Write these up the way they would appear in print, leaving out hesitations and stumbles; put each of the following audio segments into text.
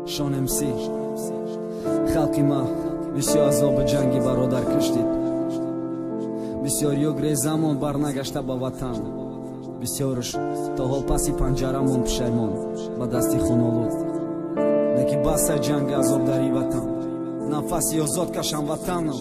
Шон МС. Халқи ма бисёр азоби ҷанги бародар киштид, бисёриё грезамон барнагашта ба ватан, бисёрш то ҳол паси панҷарамон пушаймон ба дасти хунолуд. Леки басай ҷанги азоб дар ин ватан, нафаси озод кашам, ватанам.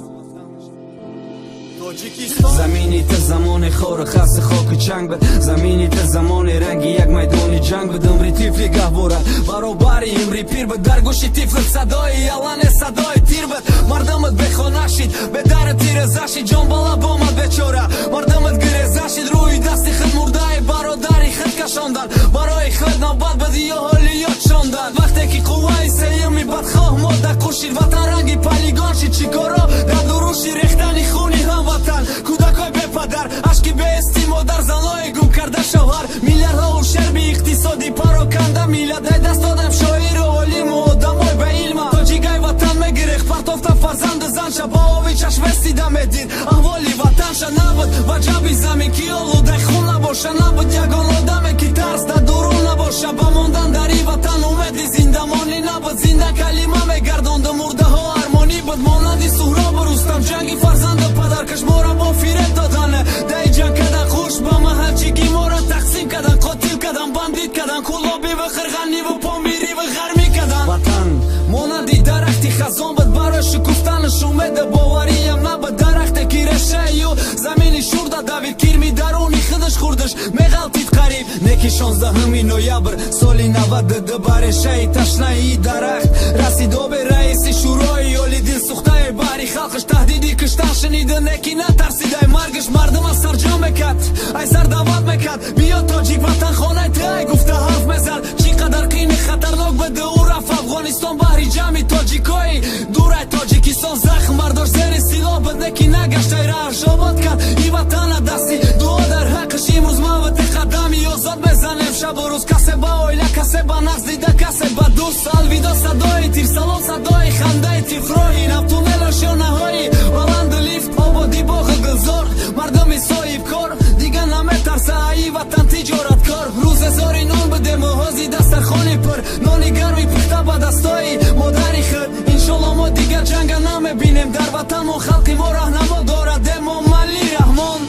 Замини ту замони хору хаси, хоку чанг буд, замини ту замони ранги як майдони ҷанг буд. Умри тифли гаҳвора баробари умри пир буд, дар гӯши тифлат садои ялане, садои тир буд. Мардумат бехона шид, бедару тиреза шид, ҷон ба лаб омад бечора, мардумат гиреза шид. Рӯи дасти худ мурдаи бародари худ кашондан, барои худ навбат буд ё ҳоли ёд шондан. Вақте ки қувваи сеюми бадхоҳ мода кушид, ватан ранги полигон шид. Чӣ коро дар дуруши рехтани хуни ҳамватан, кӯдакои бепадар, ашки беҳести модар, занои гум карда шавҳар, миллиардҳо ущерби иқтисодӣ, пароканда миллат. Ай даст додам шоиру олиму одамой ба илма. Тоҷикай ватан мегирех, партофта фарзанду занша, ба ови чашместида медид аҳволи ватанша. Набуд ва ҷаби замин, ки олудаи хун набоша, набуд ягон одаме, ки тарс дар дурун набоша. Ба мондан дар ин ватан умеди зиндамонӣ набуд, зинда калима мегардонду мурдаҳо армонӣ буд. Монанди Суҳробу Рустам ҷанги фарзанду падаркаш мора бо фиреб додане, даи ҷанг кадан хуш ба маҳалчигӣ мора тақсим кадан, қотил кадан, бандит кадан, кулобиву қирғаниву помириву ғармӣ кадан. Ватан монанди дарахти хазон буд, барои шукуфтанаш умеду бовариям набуд. Дарахте, ки решаю замини шурда давид, кирми даруни худаш хурдаш, меғалтид қариб. Неки 16 ноябр соли 92 ба решаи ташнаи дарахт расид обе. Раиси Шӯрои Оли дилсӯхтаи баҳри халқаш таҳдиди киштан шунида, неки натарсидай маргаш. Мардума сарҷам мекард, ай сар даъват мекард, биё, тоҷик, ватан хонаи ту, гуфта ҳарф мезад. Чӣ қадар қини хатарнок буд, ӯ рафт Афғонистон баҳри ҷамъи тоҷикои дурай Тоҷикистон. Захм бардошт, зери силоҳ буд, неки нагаштай, раҳаш обод кард и ватана дасти дуо дар ҳаққаш. Имрӯз мавати қадами озод мезанем шабу рӯз, касе ба оила, касе ба нағз дида, касе ба дӯст. Алвидо садои тир, салом садои хандаи тифл, роҳи нав, туннелу шонаҳои баланду лифт, ободи боғу гулзор. Мардуми соҳибкор дига наметарса аи ватан тиҷораткор. Рӯзе зори нон будему, ҳози дастархони пур, нони гарми пухта ба дастои модари худ. Иншолло, мо дигар ҷанга намебинем дар ватанмо, халқи мо раҳнамо дорад, Эмомалӣ Раҳмон.